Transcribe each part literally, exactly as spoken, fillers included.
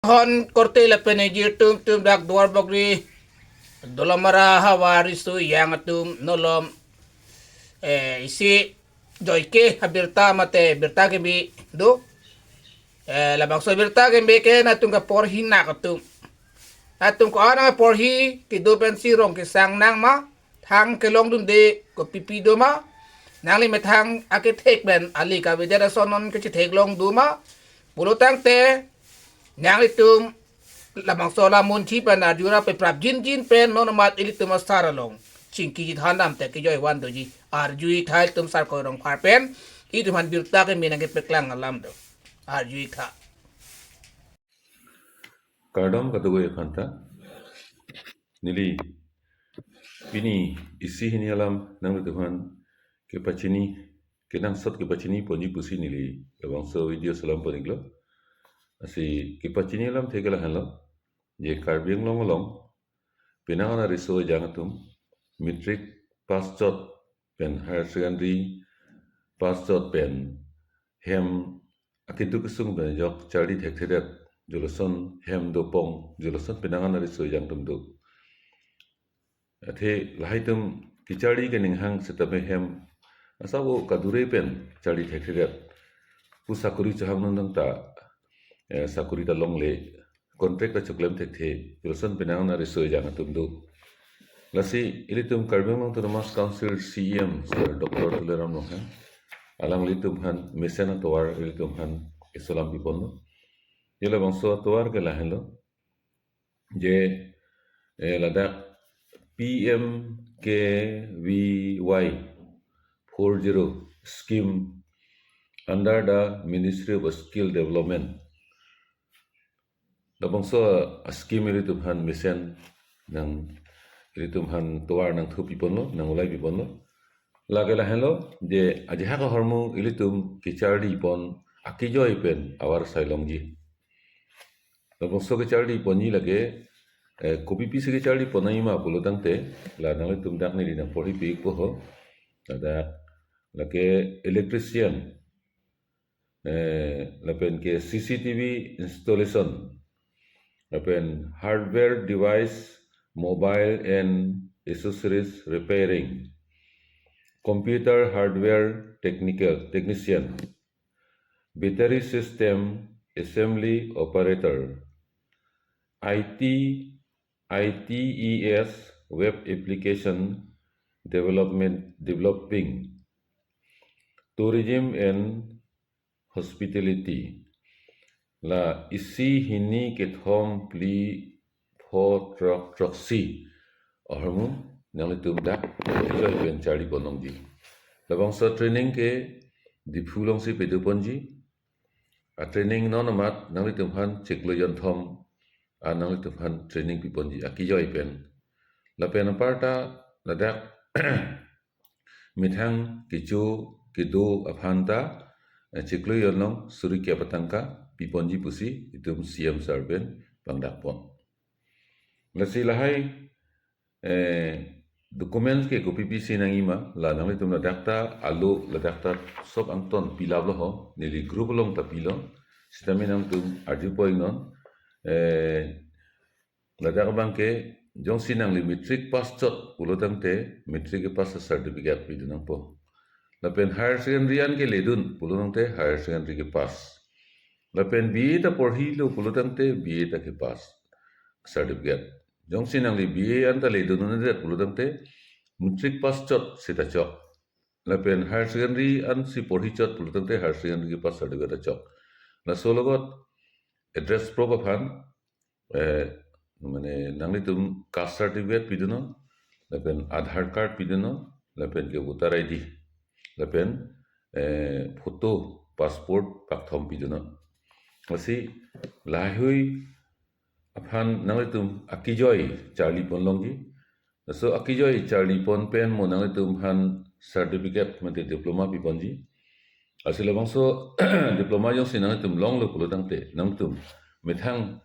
Hon korte lapen ejir atum, atum dak Duarbagori, Dolamara havar riso ejang atum, non malom, eh, isi joike abirta mate birta kimi do. Eh, labangso birta kimi ke nangtum kaporhi nang atum. Nangtum ko-an nangporhi kedo pensi rong kesang nang ma, thang kelongdunde kopipi do ma, nangli methang akethek pen ali kavedet ason non kechetheklong do ma, pulo tangte nanglitum labangso alam munthi pen arjura pe prapjin jin pen non amat ilitum asar along chingki ji thandam te kejoi van doji, arju-ik tha ilitum Sarkoi Rongphar pen, itum aphan birta kimi nangkepeklang alam do. Arju-ik tha. Kardom kadokave aphanta. Neli pini isi hini alam nanglitum aphan kepachini, kenangsot kepachini ponji pusi neli labangso video selam pon-iklo. Lasi kepachini alamthe ke lahenlo, je Karbi Anglong along penang an ariso ejang atum, matric pass chot pen, higher secondary pass chot pen, hem akedo kesung pen ajok charli thekthedet, jolason hem dopong, jolason penang an ariso ejang atum do. Athe lahai atum kecharli kening hang setame hem asabo kadure pen charli thekthedet. Pu sakori chohang nang ta, eh, sakori ta longle, contract ta choklem thekthe, jolason penang an ariso ejang atum do. Lasi ilitum Karbi Anglong Autonomous Council C E M Sir Doctor Tuliram Ronghang, alanglitum aphan mesen atovar ilitum aphan keselam piponlo. Je labangso atovar ke lahenlo, je, eh, ladak P M K V Y four zero scheme under the Ministry of Skill Development. Labangso a-scheme ilitum aphan mesen nang, ilitum aphan tovar nangthu piponlo, nang-ulai piponlo. Lake lahenlo, je ajahak ahormu ilitum kecharli pon akejoi pen avarsai longji. Labangso kecharli ponji lake, eh, kopi pisi kecharli pon nangji ma pulo tangte, la nanglitum dak neli nangporhi pi-ikpo ho. Ladak lake electrician, eh, lapen ke C C T V installation, lapen hardware device, mobile and accessories repairing, computer hardware technical, technician, battery system assembly operator, I T, I T E S web application development, developing, tourism and hospitality. La isi, hini, kethom, phli, pho, throk, throksi ahormu nanglitum dak kejoi pen charli pon longji. Labangso training ke Diphu alongsi pado ponji. A-training non amat nanglitum aphan chiklo jonthom a nanglitum aphan training piponji akejoi pen. Lapen aparta ladak methang kecho kedo aphanta, eh, chiklo jon along suri kep atangka piponji pusi itum C M Sir pen pangdak pon. Lasi lahai, eh, documents ke kopi pisi nangji ma, la nanglitum ladak ta alo, ladak ta sob angton pilaplo ho, neli group along ta pilo, sitame nangtum arju pon-iknon, eh, ladak abang ke, jongsi nangli matric pass chot pulo tangte, matric kepass a-certificate pidun nangpo. Lapen higher secondary an keledun pulo tangte, higher secondary kepass. Lapen B A ta porhilo pulo tangte, B A ta kepass certificate. Jongsi nangli B A an ta ledun un'edet pulo tangte, matric pass chot seta chok. Lapen higher secondary ansi porhi chot pulo tangte, higher secondary kepass certificate ta chok. Laso alogot address proof aphan, eh, mane nanglitum caste certificate pidunnon, lapen Aadhaar card pidunnon, lapen ke voter I D, lapen, eh, photo, passport pakthom pidunnon. Lasi lahaihui aphan nanglitum akejoi charli pon longji. Laso akejoi charli pon pen mo nanglitum aphan certificate mate diploma piponji. Lasi labangso diploma jongsi nanglitum longlo pulo tangte, nangtum methang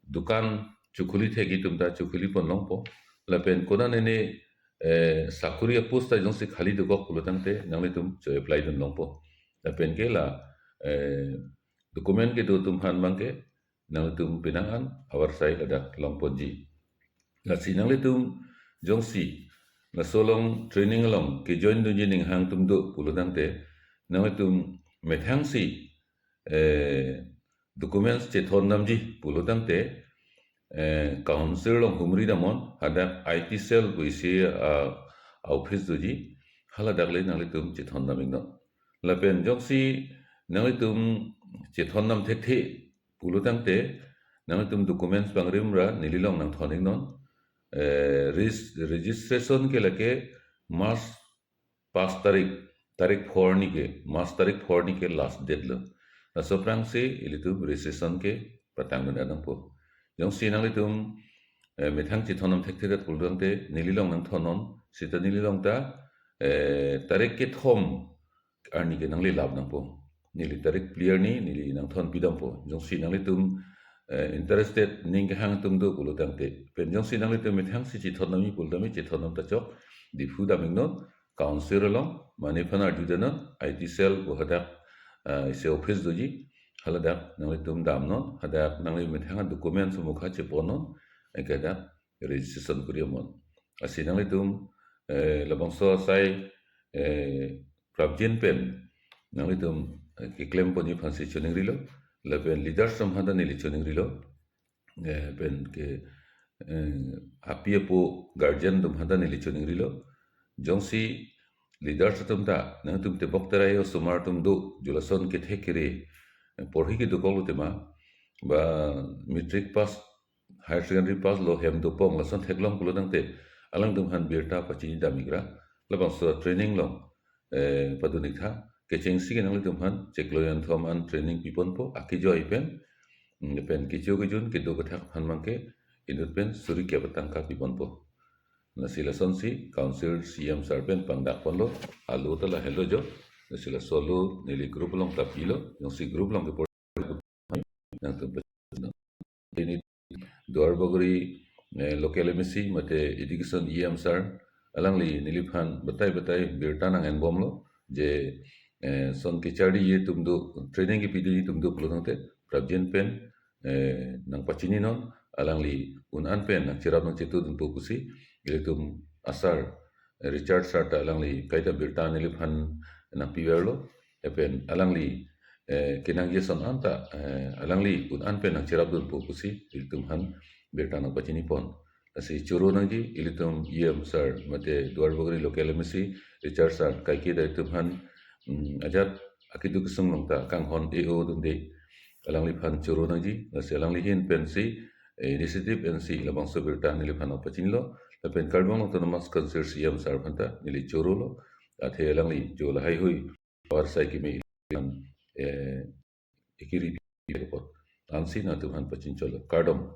dukan chokhuli thekji atum ta chokhuli pon longpo. Lapen konane ne, eh, sakori a-post ta jongsi khali dokok pulo tangte, nanglitum cho-apply dun longpo. Lapen ke la, eh, document kedo atum aphan abang ke, nanglitum penang an avarsai ladak longponji. Lasi nanglitum jongsi laso along training along kejoin dunji ninghang atum do pulo tangte, nanglitum methangsi eh, documents chethon damji pulo tangte, eh, council along humri damnon, hadak I T cell pu isi, ah, office doji, haladak le nanglitum chethon dam iknon. Lapen jongsi nanglitum chethon dam thekthe pulo tangte, nanglitum documents pangrim ra neli along nangthon iknon. Eh, ris-, registration ke lake March pas tarik, tarik four arni ke, March tarik four arni ke last date lo. Laso aphrangsi ilitum registration ke patang dun nangpo. Jongsi nanglitum, eh, methang chethon dam thekthe det pulo tangte, neli along nangthonnon, seta neli along ta, eh, tarik kethom arni ke nanglelap nangpo. Neli tarik phli arni, neli nangthon pidampo. Jongsi nanglitum, eh, interested ning kehang atum do pulo tangte. Pen jongsi nanglitum methangsi chethon damji pulo tangte chethon dam ta chok, Diphu dam iknon, council along, mane aphan arju damnon, I T cell pu hadak, eh, isi office doji, haladak nanglitum damnon, hadak nangli methang documents mukha cheponnon, anke hadak registration kuri amnon. Lasi nanglitum, eh, labangso asai, eh, prapjin pen, nanglitum, eh, keklemponji aphansi choningrilo, lapen leaders atum aphan ta neli choningrilo, eh, pen ke, eh, api apo guardian atum aphan ta neli choningrilo. Jongsi leaders atum ta, nangtum tebok terai osomar atum do, julason kethek kere, eh, porhi kedokoklo tema, ba matric pass, higher secondary pass lo hem dopong, lason theklong pulo tangte, alangtum aphan birta pachini dam ikra, labangso training along, eh, padun iktha, kechengsi ke nanglitum aphan, chiklo jonthom an training piponpo, akejoi pen, mm, pen kecho kejun, kedo kethak aphan abangke, inut pen suri kep atangka piponpo. Lasi lasonsi, council C M sir pen pangdakponlo, alo ta lahelo jo, lasi laso alo, neli group along ta pilo, jongsi group along ke nangtum pe-, ini Duar Bagori, eh, local M A C, mate education E M sir, alangli neliphan batai batai birta nang-enbomlo, je, eh, son kecharliji atum do, training kepiji atum do pulo tangte, prapjin pen, eh, nangpachininon, alangli un-an pen nangcherap nangchetudunpo pusi, ilitum asar, eh, Richard sir ta alangli kaita birta neliphan nangpiverlo, lapen alangli, eh, kenangji ason anta, eh, alangli un-an pen nangcherapdunpo pusi, ilitum aphan birta nangpachinipon. Lasi choro nangji, ilitum E M sir, mate Duar Bagori local M A C, Richard sir, kaike ta ilitum aphan, mm, ajat akeduk kesung along ta kanghon A O dunde, alangliphan choro nangji, lasi alangli ahin pensi, eh, initiative pensi labangso birta neliphan nangpachinilo, lapen Karbi Anglong Autonomous Council C M sir aphan ta neli chorolo, athe alangli jo lahaihui avarsai keme, eh, ekiri apot. Ansi nangtum aphan pachincholo. Kardom.